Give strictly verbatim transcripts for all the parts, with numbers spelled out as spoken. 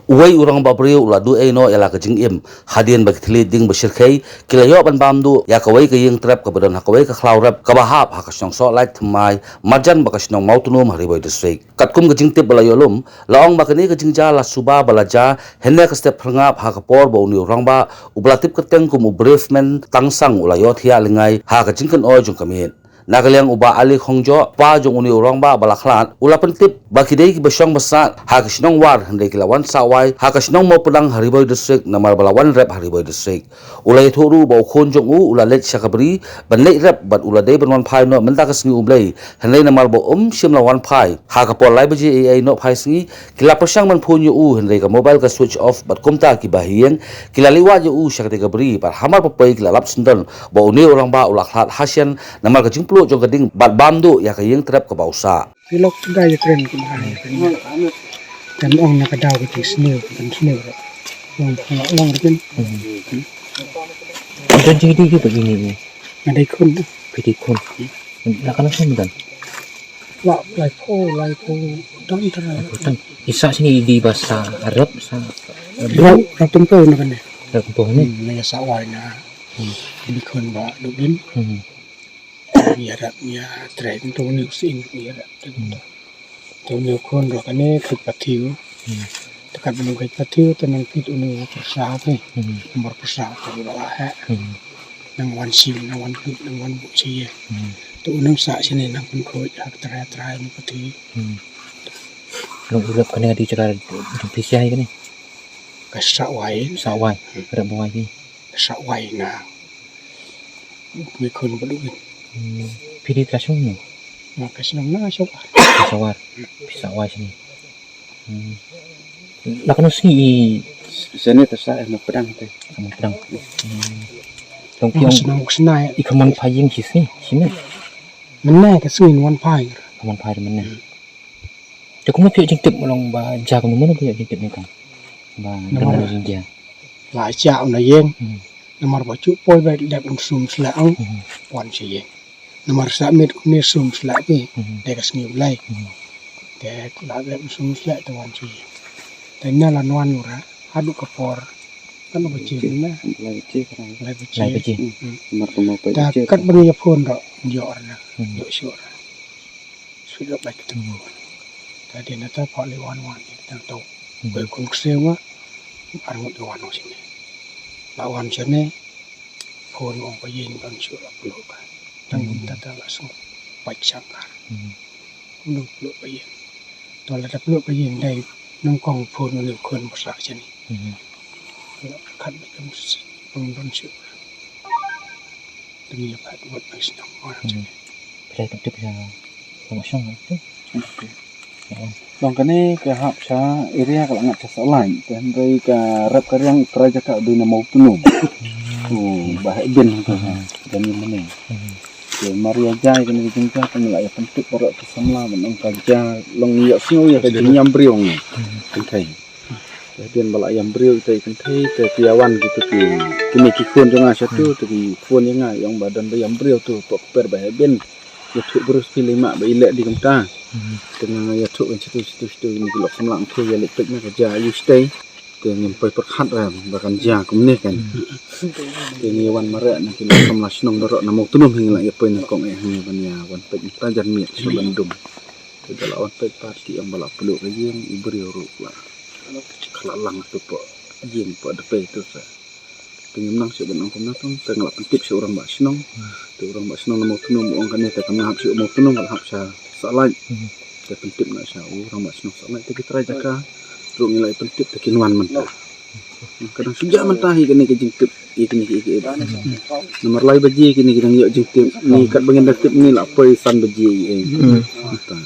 Uwei u rangbah briew u la duh ei noh ïa la ka jingim hadien ba ki thylliej ding ba shyrkhei ki la ïoh ban bam duh ïa kawei ka ïing trep kaba don ha kawei ka khlaw rep kaba hap ha ka shnong Sohlait Thymmai marjan bad ka shnong Mawtnum ha Ri Bhoi District. Katkum ka jingtip ba la ïoh lum, la ong ba kane ka jingjia la suba ba la jia hynne ka step phyrngap ha ka por ba une u rangbah uba la tip kyrteng kum u Braveman Tangsang u la ïohthiah lyngngai ha ka jingkynoi jong ka miet. Na ka liang u Bah Ali Khongjoh, pa jong une u rangbah ba la khlad, u la pyntip ba ki dei kiba shong ba sah ha ka shnong War, hynrei ki la wan sah wai ha ka shnong Mawpdang ha Ri Bhoi District namar ba la wan rep ha Ri Bhoi District. U la ïathuh ruh ba u khun jong u u la leit sha ka bri ban leit rep bad u la dei ban wan phai noh mynta ka sngi U Blei, hynrei namar ba um shym la wan phai ha ka por lai baje eiei noh phai sngi, ki la pyrshang ban phone ïa u hynrei ka mobile ka switch off bad kumta ki bahaïing ki la leit wad ïa u sha katei ka bri bad hamar ba poi ki la lap syndon ba une u rangbah u la khlad hashen namar ka jingpluh jong ka ding bad bam duh ïa ka ïing trep kaba u sah. Ki lok da ïa kren ki ma ïa kren. Kan ong na ka daw ka jingsniew kan sniew. Long long long kin. Don jingdie ki ba ini ni. Nga dei khun. Phi dei khun. La ka la khun don. La lai phew lai phew don tara. Khun. Isa sini di ba sa rep sa. Rau rau tum phew na kane. Rep phew ni. Hmm, na sa wai na. Hmm. Ini khun ba duk in. Hmm. Ïa rep ïa trei kum to ni u sing ïa rep. Hmm. To ni u khun ro kane khit pathiu. Hmm. Te kat bynung khit pathiu te nang khit uni u pyrsa te. Hmm. Namar pyrsa te ba la heh. Hmm. Nang wan sing nang wan khit nang wan buh sing ïa. Hmm. Te u nang sah sini nang pynkhoi ha ka trai trai ni pathiu. Hmm. Nang u rep kane di chara jong phi sia hi kane. Ka sah wai. Sah wai. Hmm. Rep wai ni. Ka sah wai na. Ngi khun ba duk. Hmm. Phi dei ka shnong ne? Nga ka shnong na Sawar. Ka Sawar. Phi sah wai sini. Hmm. La kano sngi i sene ta sa mo pedang te. Mo pedang. Hmm. Tong piong shnong shnai. I khamon phai ïing shi sngi, shi ne? Mynne ka sngi wan phai. Khamon phai mynne. Hmm. Te kumno phi ïoh jingtip, ma long ba jia kumno, kumno phi ïoh jingtip ne kong? Ba namar don jingïa. La jia u na ïing. Hmm. Namar ba shu poi ba dep un sum sla ang. Hmm. Wan sha ïing. Namar sa miet kumne sum sla ki. Hmm. Te ka sngi U Blei. Hmm. Te la dep un sum sla te wan sha ïing. Te na la wan ura haduh ka por. Kan ba jia na. Lai baje. Lai baje. Lai baje. Hmm. Namar kumno poi. Te kat ba ngi ïa phone ro ïoh ra na. Hmm. Ïoh shuh ra. Shu ïoh bai kata. Hmm. Ta dei na ta pha lei wan wan ïa tang tau. Hmm. Bai kun ksiew nga. Ar ngut wan wan sini. La wan sini. Phone ong ba ïeng ban shu la pluh ka. Tang. Hmm. Ta ta la song pai shangkar. Hmm. Nang pluh ba ïeng. To la ta pluh ba ïeng dei nang kong phone nang khun ba sa sini. Hmm. La khat ba kam s-, ong ban shu. Tang ïa pat wat ba shnong. Hmm. Phi la tip ïa ka shnong tu. Long kane ka hap sha area ka la ngat sha Sohlait. Te hynrei ka rep ka riang u trai jaka u dei na Mawtnum. Hmm. Tu ba heh bin tu ha. Dan ni mane. Hmm. Te mar ïa jia kane ka jingjia te ngi la ïa pyntip baroh ki samla ban ong ka jia long ïa sngew ïa ka jingïam briew ngi. Hmm. Kynthei. Te hadien ba la ïam briew ita i kynthei te ki ïa wan kito ki, kine ki khun jong nga sha tu, te ki phone ïa nga ïa ong ba don ba ïam briew tu, pok per ba heh bin. Ïathuh briew sha phi lei mah ba i leh di kumta. Hmm. Te nga ïathuh kan sha tu sha tu sha tu kine ki lok samla ong phi ïa leit peit na ka jia aïu shatei. Te ngim poi pyrkhat ra ba kan jia kumne kan. Hmm. Te ngi wan mareh na ki lok samla shnong baroh na Mawtnum hi ngi la ïa poi na kong eh hi ban ïa wan peit mynta jan miet sha ban dum. Te da la wan peit pat ki ong ba la pluh ka ïing u briew ruh la. Ka la lang tu pok ïing pok dpei tu sa. Te ngim nang shu ban ong kumno tang te nga la pyntip sha u rangbah shnong. Te u rangbah shnong na Mawtnum u ong kane te kam nang hap sha Mawtnum, ka la hap sha Sohlait. Hmm. Te pyntip na sha u rangbah shnong Sohlait te ki trai jaka ruh ngi la ïa pyntip te kin wan mynta. Ka dang shu jia mynta hi kane ka jingtip. Ïa kine ki, ïa ki, ïa ki. Namar lai baje kine ki dang ïoh jingtip. Ni kat ba ngin da tip ni la poi san baje ïa. Hmm. Mynta.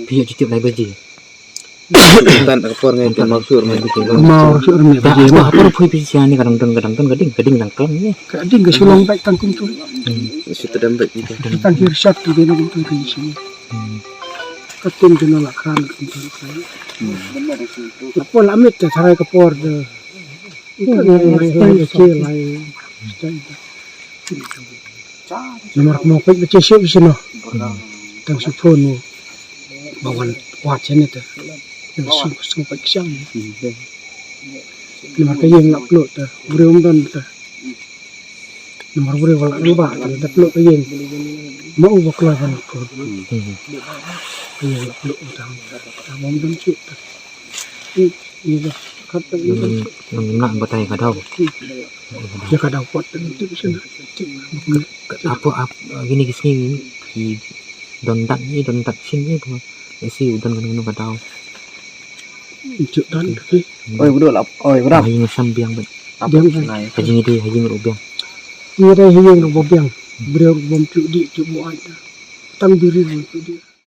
Phi ïoh jingtip lai baje. Tan ka por ngai tan mau sur mai baje. Mau sur mai baje. Ba por phui phi sia ni ka dang don, ka dang don ka ding, ka ding dang klam ni. Ka ding ka shu long bad tang kumtu. Hmm. Shu tadam bad ni. Tang ki shot tu dei na kumtu ki shu. Hmm. Ka tin tu na la kran kumtu. Hmm. La por la miet te tharai ka por de. Namar kumno peit ba che shuh shuh noh. Tang shu phone ba wan wad sini te. Ïa shu shu pat ksiang. Namar ka ïing la pluh te, briew ym don te. Namar briew ba la rangbah te, da pluh ka ïing. Ma u ba kloi ban kloi. Ka ïing la pluh te. Te bym don shuh te. Ïa ka khat te ïa ka. Nang nang batai ka daw. Ïa ka daw pot te tip shen. Apo ap gini ki sngi ki don dak ni, don dak shin ni ko. Isi u don kan ka daw. Ju don ki. Oi, betul ap. Oi, betul. Haji ngam biang bet. Biang bet. Haji ngi dei haji ngi biang. Ngi dei haji ngi biang. Briew bom ju di ju buat. Tang diri bom ju di.